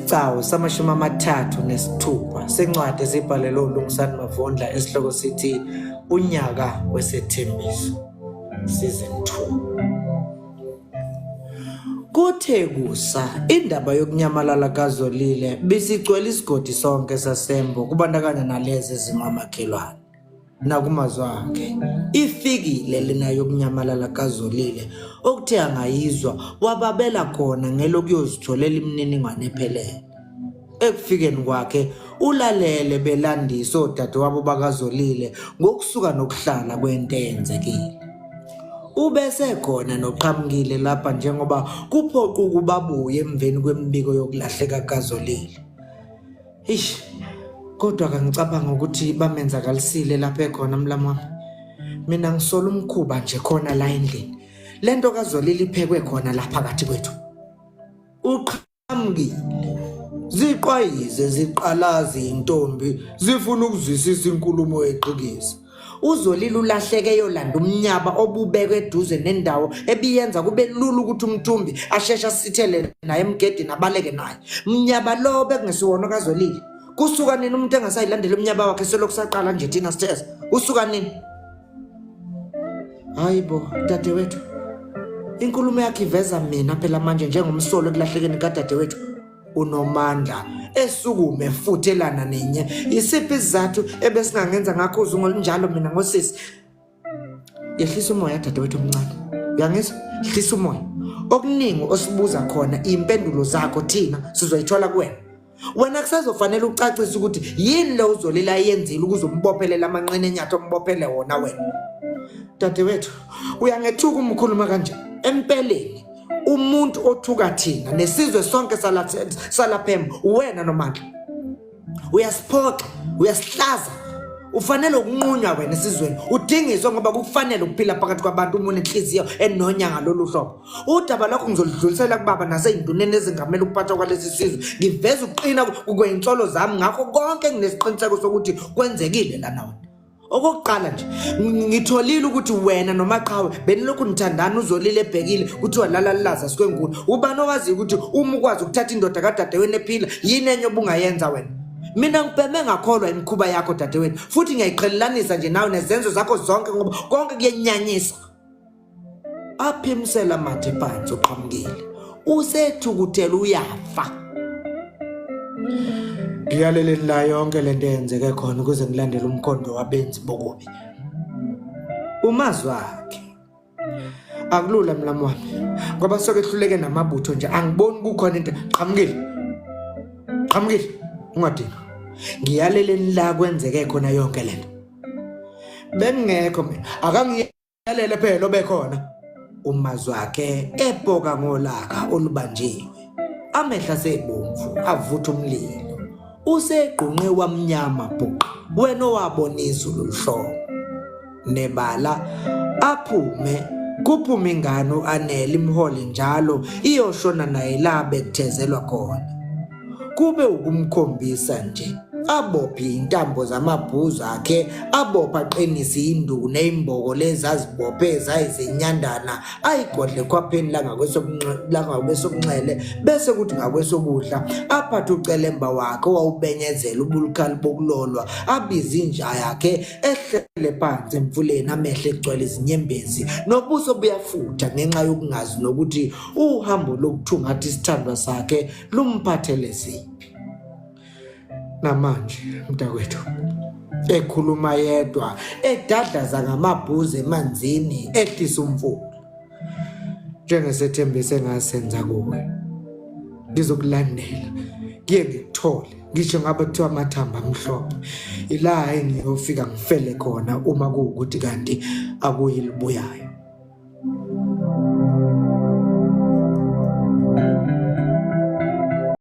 Isigcawu samashumi 36 sencwadi esibhalelwe uLungisani Mavundla esihloko sithi Unyaka Wesethembiso Season 2. Kuthe kusa indaba yokunyamalala kaZolile bisigcwele isigodi sonke saseMbo kubandakanya nalezi ezingomakhelwane. Nakumazwi akhe ifikile lena yokunyamalala kaZolile okuthe angayizwa wababela khona ngelokuyozitholela imininingwane ephelele. Ekufikeni kwakhe ulalele belandisa odadewabo bakaZolile ngokusuka nokuhlala kwento eyenzekile. Ubesekhona noqhamukile lapha njengoba kuphoqa ukuba abuye emveni kwemibiko yokulahleka kaZolile. Eish, kodwa kangicabanga ukuthi bamenzakalisile lapha ekhona mlamu wami. Mina ngisola umkhuba nje khona la endlini. Lento kaZolile iphekwe khona la phakathi kwethu. Uqhamukile. Ziqwayize ziqalaza intombi zifuna ukuzwisisa inkulumo yeqhikiza. UZolile ulahleke eyolanda umnyaba obubekwe eduze nendawo ebiyenza kube lula ukuthi umthumbi asheshe asithele naye emgedeni abaleke naye. Mnyaba lo bekungesiwona kaZolile. Kusuka nini umuntu engasayilandeli umnyaba wakhe selokhu saqala nje thina sitheza? Kusuka nini? Hayi bo, dadewethu. Inkulumo yakhe iveza mina phela manje njengomsolo ekulahlekeni kadadewethu. uNomandla esukume futhi elana nenye. Isiphi isizathu ebesingangenza ngakho uzungu olunjalo mina ngosisi? Yehlisa umoya dadewethu omncane. Uyangizwa? Hlisa umoya. Okuningi osibuza khona impendulo zakho thina sizoyithola kuwena. Wena kusazofanele ucacise ukuthi yini le uZolile ayenzile ukuze umbophelele amanqina enyathi ombophele wona wena. Dadewethu, uyangethuka uma ukhuluma kanje. Empeleni umuntu othuka thina nesizwe sonke salaphemba uwena Nomandla. Uyasiphoxa, uyasihlaza. Ufanele ukunqunywa wena esizweni, udingiswe ngoba kukufanele ukuphila phakathi kwabantu uma unenhliziyo enonya ngalolu hlobo. Udaba lwakho ngizoludlulisela kubaba nasey'nduneni ezingamele ukuphathwa kwalesi sizwe, ngiveze ukuqina kwey'nsolo zami ngakho konke enginesiqiniseko sokuthi kwenzekile lana wena. Okokuqala nje ngitholile ukuthi wena noMaqhawe benilokhu nithandana uZolile ebhekile kuthiwa lala lilaza sikwenkulu. Ubani owaziyo ukuthi uma ukwazi ukuthatha indoda kadadewenu ephila yini enye obungayenza wena? Mina ngibheme ngakholwa imikhuba yakho dadewenu futhi ngiyayiqhelelanisa nje nawe nezenzo zakho zonke ngoba konke kuyenyanyisa. Aphimsela amathe phansi uqhamukile. Usethukuthela uyafa. Ngiyaleleni la yonke lento eyenzeke khona ukuze ngilandele umkhondo wabenzi bokubi. Umazwakhe akulula mlamu wami ngoba soke ehluleke namabutho nje angiboni kukhona into qhamukile qhamukile ungadinwa ngiyaleleni la kwenzeke khona yonke lento bengingekho mina akangiye Yalele phela obekhona. Umazwakhe epoka ngolaka olubanjiwe. Amehlo asebomvu avutha umlilo. Usegqunqe wamnyama bhuqa wena owabona izulu lihloma. Nebala aphume kuphume ingane uAnele imhole njalo iyoshona naye la bekuthezelwa khona. Kube ukumkhombisa nje abophe intambo zamabhuzu akhe abophe aqinise induku neyimboko lezi azibophe zayizinyandana ayigodle ekhwapheni langakwesokunxele bese kuthi ngakwesokudla aphathe ucelemba wakhe owawubenyezela ubulikhali bokulolwa abize inja yakhe ehlele phansi emfuleni amehlo egcwele izinyembezi nobuso buyafutha ngenxa yokungazi nokuthi uhambo lokuthungatha isithandwa sakhe lumphathele ziphi namanje mntakwethu ekhuluma yedwa edadlaza ngamabhuzu emanzini ehlisa umfula njengesethembiso engasenza kuwe ngizokulandela ngiye ngikuthole ngisho ngabe kuthiwa amathamba amhlophe ila engiyofika ngifele khona uma kuwukuthi kanti akuyilibuyayo.